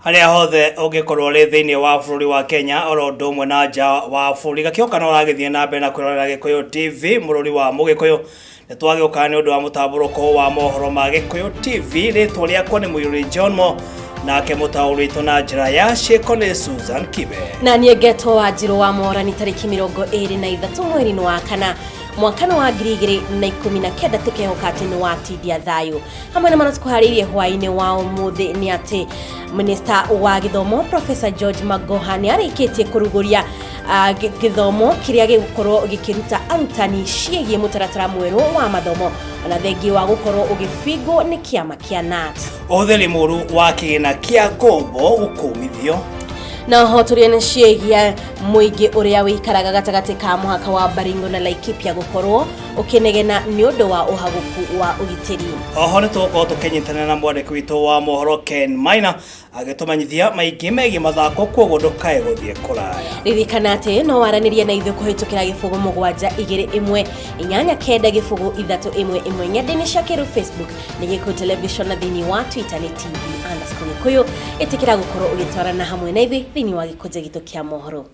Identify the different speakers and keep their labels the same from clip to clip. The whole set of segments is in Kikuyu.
Speaker 1: Harĩa hothe ũngĩkorwo ũrĩ thĩinĩ wa bũrũri wa Kenya oro ũndũ ũmwe na nja wa bũrũri gakĩoka no ũragĩthiĩ na mbere na kwĩrorera Gĩkũyũ TV mũrũri wa Mũgĩkũyũ. Nĩ twagĩũka nĩ ũndũ wa mũtambũrũko wa mohoro ma Gĩkũyũ TV. Rĩtwa rĩakwa nĩ Mũirũrĩ John Mo, nake mũtaũri witũ na njĩra ya ciĩko nĩ Susan Kibe.
Speaker 2: Na niĩ ngetwo Wanjirũ wa Morani, tarĩki 23 mweri-inĩ wa kana mwaka-inĩ wa 2019, tũkehoka atĩ nĩ watindia thayũ hamwe na mana tũkũharĩirie hwaĩ-inĩ wa ũmũthĩ nĩ atĩ minista wa gĩthomo Professor George Magoha nĩ arĩkĩtie kũrugũria gĩthomo kĩrĩa gĩgũkorwo gĩkĩruta arutani ciĩgiĩ mũtaratara mwerũ wa mathomo, ona thengi wa gũkorwo ũgĩbingwo nĩ kĩama kĩa KNUT.
Speaker 1: Ũhũthĩri mũru wa kĩgĩna kĩa ngombo gũkũmithio.
Speaker 2: Na ho tũrĩ na ciĩgiĩ mũingĩ ũrĩa wĩikaraga gatagatĩ ka mũhaka wa Baringo na Laikipia gũkorwo ũkĩnegena nĩ ũndũ wa ũhagũku wa ũgitĩri.
Speaker 1: Oho nĩ tũgũkorwo tũkĩnyitanĩra na mwandĩki witũ wa mohoro Ken Maina agĩtũmenyithia maingĩ megiĩ mathako, kwoguo ndũkae gũthiĩ kũraya.
Speaker 2: Ririkana atĩ no waranĩrie na ithuĩ kũhĩtũkĩra 0721890 311 ng'enda-inĩ cia kĩrĩu. Facebook nĩ Gĩkũyũ Television na thĩinĩ wa Twitter nĩ TV_Gĩkũyũ. Ĩtĩkĩra gũkorwo ũgĩtwarana hamwe na ithuĩ thĩinĩ wa gĩkũnjĩ gitũ kĩa mohoro.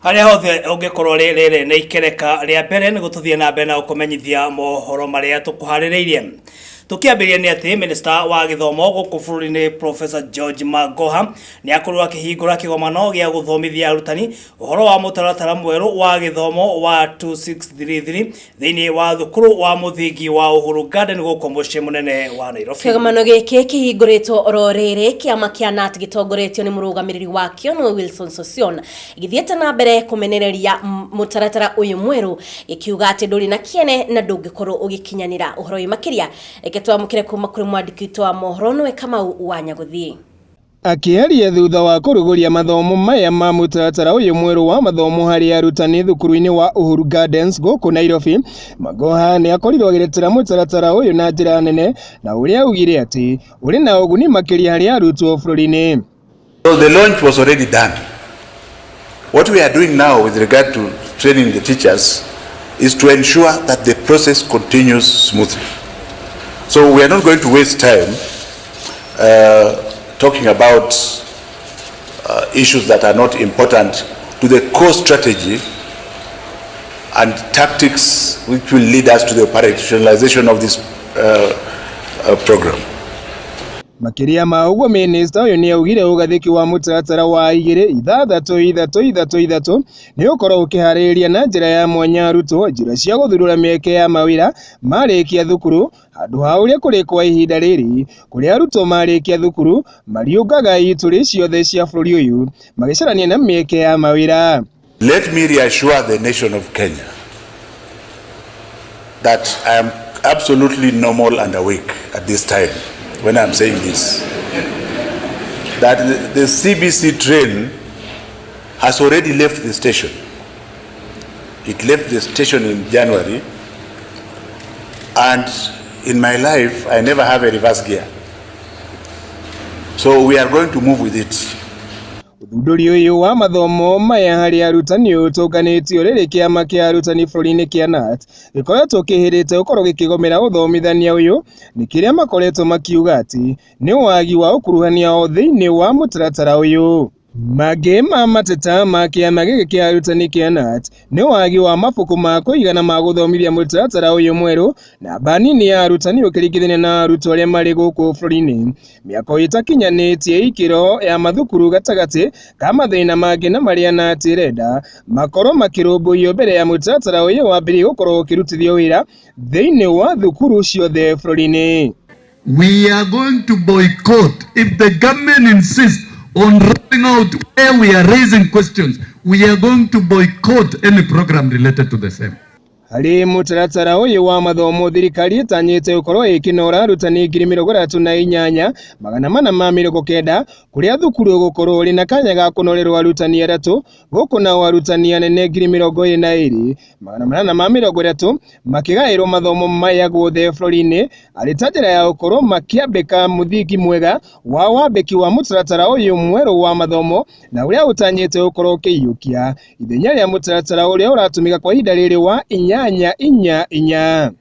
Speaker 1: Harĩa hothe ũngĩkorwo rĩ, rĩrĩ nĩ ikereka rĩa mbere nĩ gũtũthiĩ na mbere na gũkũmenyithia mohoro marĩa tũkũharĩrĩirie. Tũkĩambĩrĩria nĩ atĩ minista wa gĩthomo gũkũ bũrũri-inĩ Professor George Magoha nĩ akorirwo akĩhingũra kĩgomano gĩa gũthomithia arutani ũhoro wa mũtaratara mwerũ wa gĩthomo wa 2633 thĩinĩ wa thukuru wa mũthingi wa Uhuru Garden gũkũ mũciĩ mũnene wa Nairobi.
Speaker 2: Kĩgomano gĩkĩ kĩhingũrĩtwo oro rĩrĩ kĩama kĩa KNUT gĩtongoretio nĩ mũrũgamĩrĩri wakĩo nĩwe Wilson Sossion gĩthiĩte na mbere kũmenereria mũtaratara ũyũ mwerũ, gĩkiuga atĩ ndũrĩ na kĩene na ndũngĩkorwo ũgĩkinyanĩra. Ũhoro ũyũ makĩria reke twamũkĩre kuma kũrĩ mwandĩki witũ wa mohoro nĩwe Kamau wa Nyagũthiĩ.
Speaker 3: Akĩaria thutha wa kũrugũria mathomo maya ma mũtaratara ũyũ mwerũ wa mathomo harĩ arutani thukuru-inĩ wa Uhuru Gardens gũkũ Nairobi, Magoha nĩ akorirwo agĩretera mũtaratara ũyũ na njĩra nene na ũrĩa augire atĩ ũrĩ na ũguni makĩria harĩ arutwo bũrũri-inĩ.
Speaker 4: So the launch was already done. What we are doing now with regard to training the teachers is to ensure that the process continues smoothly. So we are not going to waste time talking about issues that are not important to the core strategy and tactics which will lead us to the operationalization of this program.
Speaker 3: Makĩria ma ũguo, minista ũyũ nĩ augire ũgathĩki wa mũtaratara wa 2-6-3-3-3 nĩ ũkorwo ũkĩharĩrĩria na njĩra ya mwanya arutwo njĩra cia gũthurũra mĩeke ya mawĩra marĩkia thukuru, handũ ha ũrĩa kũrĩ kwa ihinda rĩrĩ kũrĩa arutwo marĩkia thukuru mariũngaga itũrĩ ciothe cia bũrũri ũyũ magĩcarania na mĩeke ya mawĩra.
Speaker 4: Let me reassure the nation of Kenya that I am absolutely normal and awake at this time when I'm saying this. That the CBC train has already left the station. It left the station in January, and in my life, I never have a reverse gear. So we are going to move with it.
Speaker 3: Ũthundũri ũyũ wa mathomo maya harĩ arutani ũtũnganĩtio rĩrĩ kĩama kĩa arutani bũrũri-inĩ kĩa KNUT gĩkoretwo kĩhĩrĩte gũkorwo gĩkĩgomera ũthomithania ũyũ, nĩ kĩrĩa makoretwo makiuga atĩ nĩ wagi wa ũkuruhania o thĩinĩ wa mũtaratara ũyũ. Mangĩ ma mateta ma kĩama gĩkĩ kĩa arutani kĩa KNUT nĩ wagi wa mabuku ma kũigana ma gũthomithia mũtaratara ũyũ mwerũ, namba nini ya arutani ũkĩringithania na arutwo arĩa marĩ gũkũ bũrũri-inĩ, mĩako ĩtakinyanĩtie ikĩro ya mathukuru gatagatĩ ka mathĩna mangĩ na marĩa KNUT ĩrenda makorwo makĩrũmbũiyo mbere ya mũtaratara ũyũ wambĩrĩrie gũkorwo ũkĩrutithio wĩra thĩinĩ wa thukuru ciothe bũrũri-inĩ.
Speaker 5: We are going to boycott if the government insists on rolling out where we are raising questions. We are going to boycott any program related to the same.
Speaker 3: Harĩ mũtaratara ũyũ wa mathomo, thirikari ĩtanyĩte gũkorwo ĩkĩnora arutani 38,490, kũrĩa thukuru ũgũkorwo ũrĩ na kanya ga kũnorerwo arutani atatũ gũkũ, nao arutani anene 22,830 makĩgaĩrwo mathomo maya guothe bũrũri-inĩ, arĩ ta njĩra ya gũkorwo makĩambĩka mũthingi mwega wa wambĩki wa mũtaratara ũyũ mwerũ wa mathomo, na ũrĩa ũtanyĩte gũkorwo ũkĩiyũkia ithenya rĩa mũtaratara ũrĩa ũratũmĩka kwa ihinda rĩrĩ wa 8. inyanya inya inya.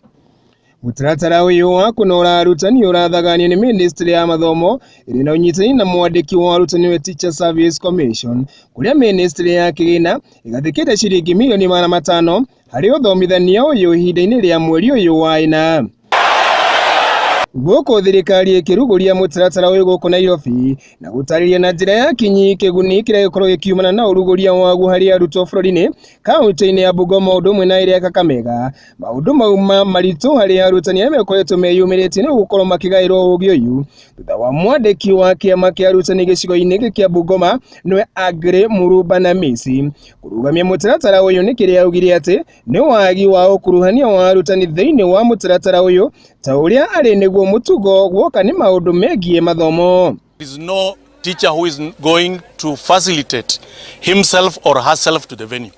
Speaker 3: Mũtaratara ũyũ wa kũnora arutani ũrathaganio nĩ Ministry ya Mathomo ĩrĩ na ũnyitanĩri na mwandĩki wa arutani wa Teacher Service Commission, kũrĩa Ministry ya Kĩgĩna ĩgathĩkĩte ciringi mirioni 500 harĩ ũthomithania ũyũ ihinda-inĩ rĩa mweri ũyũ wa ĩna. Gũkũ thirikari ĩkĩrugũria mũtaratara ũyũ gũkũ Nairobi na gũtarĩria na njĩra ya kinyi kĩguni kĩrĩa gĩkorwo gĩkiumana na ũrugũria waguo harĩ arutwo bũrũri-inĩ, kaunti-inĩ ya Bungoma ũndũ ũmwe na ĩrĩa ya Kakamega. Maũndũ mauma maritũ harĩ arutani arĩa makoretwo meyumĩrĩtie nĩ gũkorwo makĩgaĩrwo ũgĩ ũyũ thutha wa mwandĩki wa kĩama kĩa arutani gĩcigo-inĩ gĩkĩ kĩa Bungoma nĩwe Aggrey Murumba Namisi kũrũgamia mũtaratara ũyũ nĩ kĩrĩa augire atĩ nĩ wagi wa ũkuruhania wa arutani thĩinĩ wa mũtaratara ũyũ ta ũrĩa arĩ nĩguo mũtugo guoka nĩ maũndũ megiĩ mathomo.
Speaker 6: There is no teacher who is going to facilitate himself or herself to the venue.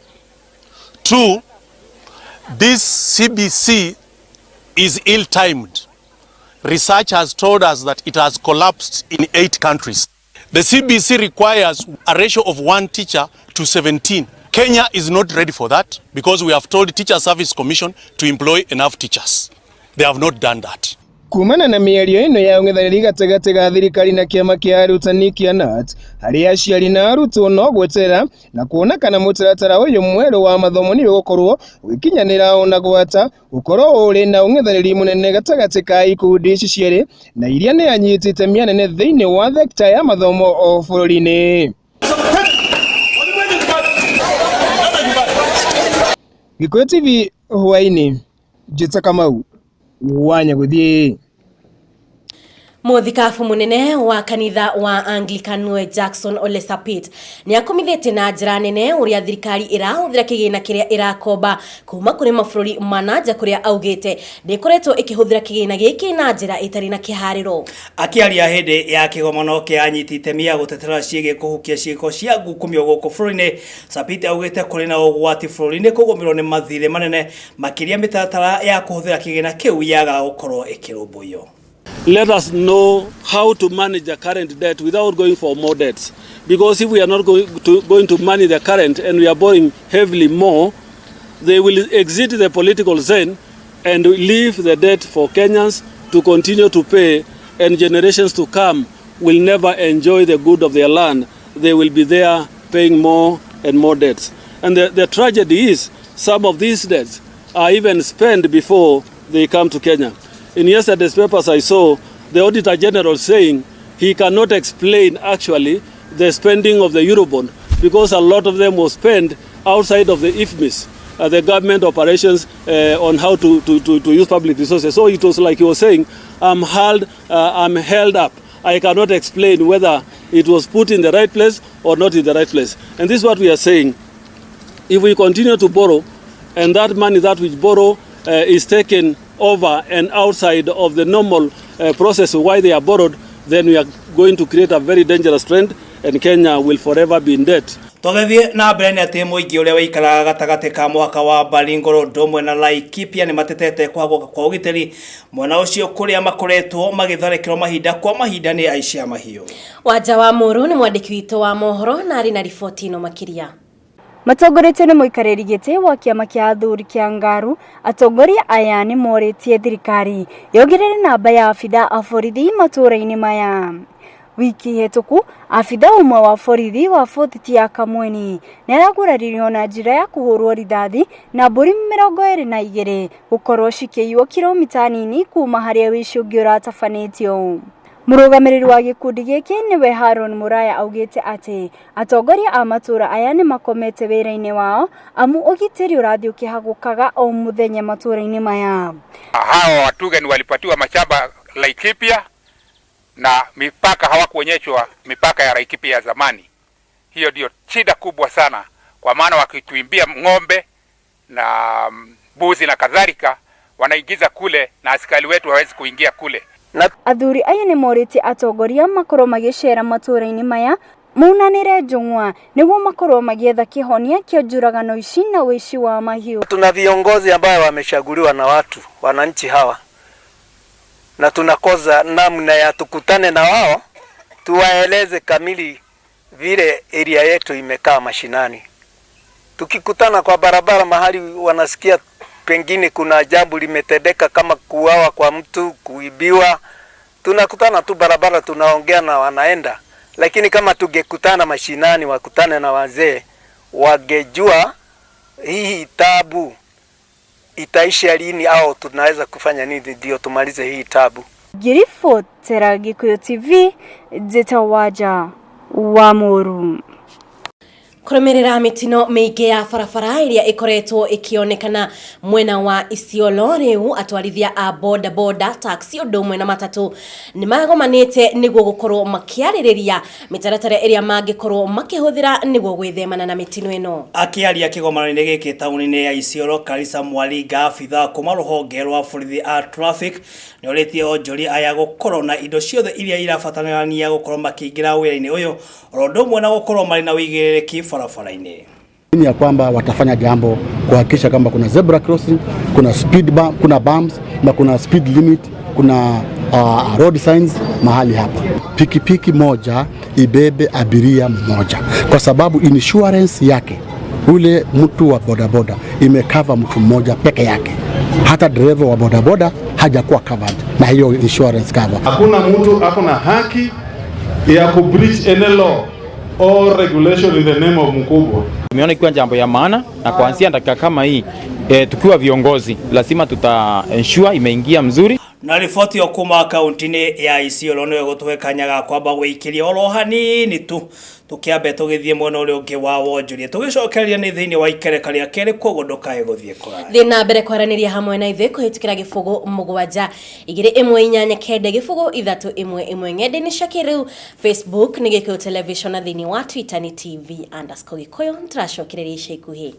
Speaker 6: Two, this CBC is ill-timed. Research has told us that it has collapsed in 8 countries. The CBC requires a ratio of 1 teacher to 17. Kenya is not ready for that because we have told Teacher Service Commission to employ enough teachers. They have not done that.
Speaker 3: Kumana na mĩario ĩno ya ũng'ethanĩri gatagatĩ ga thirikari na kĩama kĩa arutani kĩa KNUT harĩ aciari na arutwo no gweterera na kuona kana mũtaratara ũyũ mwerũ wa mathomo nĩ ũgũkorwo ũgĩkinyanĩra ona gwata gũkorwo ũrĩ na ũng'ethanĩri mũnene gatagatĩ ka ikundi ici cierĩ na iria nĩ anyiti itemi anene thĩinĩ wa thekta ya mathomo o bũrũri-inĩ. Gĩkũyũ TV hwaĩ-inĩ, Njĩta Kamau wa Nyagũthiĩ.
Speaker 2: Mũthikabu mũnene wa kanitha wa Anglican we Jackson Ole Sapit nĩ akomithĩtie na njĩra nene ũrĩa thirikari ĩrahũthĩra kĩgĩna kĩrĩa ĩrakomba kuma kũrĩ mabũrũri ma na nja kũrĩa augĩte ndĩkoretwo ĩkĩhũthĩra kĩgĩna gĩkĩ na njĩra ĩtarĩ na kĩharĩro.
Speaker 1: Akĩaria hĩndĩ ya kĩgomano kĩa anyiti itemi ya gũtetera ciĩgiĩ kũhukia ciĩko cia ngukumio gũkũ bũrũri-inĩ, Sapit augĩte kũrĩ na ũgwati bũrũri-inĩ kũgũmĩrwo nĩ mathirĩ manene makĩria mĩtaratara ya kũhũthĩra kĩgĩna kĩu yaga gũkorwo ĩkĩrũmbũiyo.
Speaker 7: Let us know how to manage the current debt without going for more debts. Because if we are not going to manage the current and we are borrowing heavily more, they will exit the political scene and leave the debt for Kenyans to continue to pay, and generations to come will never enjoy the good of their land. They will be there paying more and more debts. And the tragedy is some of these debts are even spent before they come to Kenya. In yesterday's papers, I saw the Auditor General saying he cannot explain actually the spending of the Eurobond because a lot of them was spent outside of the IFMIS, the government operations on how to use public resources. So it was like he was saying, I'm held up. I cannot explain whether it was put in the right place or not in the right place. And this is what we are saying. If we continue to borrow, and that money that we borrow is taken over and outside of the normal process why they are borrowed, then we are going to create a very dangerous trend, and Kenya will forever be in debt.
Speaker 1: Tũgĩthiĩ na mbere nĩ atĩ mũingĩ ũrĩa wĩikaraga gatagatĩ ka mũhaka wa Baringo ũndũ ũmwe na Laikipia nĩ matetete kwagũka kwa ũgitĩri mwena ũcio kũrĩa makoretwo magĩtharĩkĩrwo mahinda kwa mahinda nĩ aici a mahiũ.
Speaker 2: Wanja wa Mũrũ nĩ mwandĩki witũ wa mohoro na arĩ na riboti ĩno makĩria.
Speaker 8: Matongoretio nĩ mũikarĩri gĩtĩ wa kĩama kĩa athuri kĩa Ngaru, atongoria aya nĩ morĩtie thirikari yongerere namba ya abitha a borithi matũũra-inĩ maya. Wiki hĩtũku abitha ũmwe wa borithi wa bũthiti ya Kamweni nĩaraguraririo na njĩra ya kũhũrwo rithathi na mbũri 22 gũkorwo cikĩiywo kilomita nini kuma harĩa wĩici ũngĩ ũratabanĩtio. Mũrũgamĩrĩri wa gĩkundi gĩkĩ nĩwe Haron Muraya augĩte atĩ atongoria a matũũra aya nĩ makomete wĩra-inĩ wao amu ũgitĩri ũrathiĩ ũkĩhagũkaga o mũthenya matũũra-inĩ maya.
Speaker 9: Hawa Watugen walipatiwa mashamba Laikipia na mipaka hawakuonyeshwa mipaka ya Laikipia ya zamani. Hiyo ndio shida kubwa sana, kwa maana wakituimbia ng'ombe na mbuzi na kadhalika wanaingiza kule na askari wetu hawezi kuingia kule.
Speaker 8: Athuri aya nĩ morĩtie atongoria makorwo magĩcera matũũra-inĩ maya maunanĩre njũng'wa nĩguo makorwo magĩetha kĩhonia kĩa njũragano ici na ũici wa mahiũ.
Speaker 10: Tuna viongozi ambao wamechaguliwa na watu wananchi hawa, na tunakosa namna ya tukutane na wao tuwaeleze kamili vile area yetu imekaa mashinani. Tukikutana kwa barabara mahali wanasikia pengine kuna jambo limetendeka kama kuuawa kwa mtu, kuibiwa, tunakutana tu barabara, tunaongea na wanaenda. Lakini kama tungekutana mashinani, wakutane na wazee, wangejua hii tabu itaisha lini au tunaweza kufanya nini ndio tumalize hii tabu.
Speaker 8: Ngĩribotera Gĩkũyũ TV njĩtagwo Wanja wa Mũru.
Speaker 2: Kũrũmĩrĩra mĩtino mĩingĩ ya barabara ĩrĩa ĩkoretwo ĩkĩonekana mwena wa Isiolo, rĩu atwarithia a boda boda, taxi ũndũ ũmwe na matatũ nĩ magomanĩte nĩguo gũkorwo makĩarĩrĩria mĩtaratara ĩrĩa mangĩkorwo makĩhũthĩra nĩguo gwĩthemana na mĩtino ĩno.
Speaker 1: Akĩaria kĩgomano-inĩ gĩkĩ taũni-inĩ ya Isiolo, Karisa Mwalinga, abithaa kuma rũhonge rwa borithi a traffic, nĩ orĩtie onjoria aya gũkorwo na indo ciothe iria irabatarania gũkorwo makĩingĩra wĩra-inĩ ũyũ, oro ũndũ ũmwe na gũkorwo marĩ na ũigĩrĩrĩki barabara-inĩ.
Speaker 11: Ya kwamba watafanya jambo kuhakikisha kwamba kuna zebra crossing, kuna speed bump, kuna bumps na kuna speed limit, kuna road signs mahali hapa. Pikipiki moja ibebe abiria mmoja, kwa sababu insurance yake ule mtu wa bodaboda imecover mtu mmoja peke yake. Hata dereva wa bodaboda hajakuwa covered na hiyo insurance cover.
Speaker 12: Hakuna mtu ako na haki ya ku breach any law or regulation in the name of mkubwa.
Speaker 13: Tumeona ikiwa jambo ya maana na kuanzia dakika kama hii tukiwa viongozi lazima tuta ensure imeingia mzuri.
Speaker 1: Na riboti yo kuma kaunti-inĩ ya Isiolo nĩyo ĩgũtũhe kanya ga kwamba gũikĩria oro hanini tu, tũkĩambe tũgĩthiĩ mwena ũrĩa ũngĩ wa wonjoria, tũgĩcokereria nĩ thĩinĩ wa ikereka rĩa kerĩ, koguo ndũkae gũthiĩ kũraya.
Speaker 2: Thiĩ na mbere kwaranĩria hamwe na ithuĩ kũhĩtũkĩra 0721890311 ng'enda-inĩ cia kĩrĩu. Facebook nĩ Gĩkũyũ Television na thĩinĩ wa Twitter nĩ TV_Gĩkũyũ. Tũracokereria ica ikuhĩ.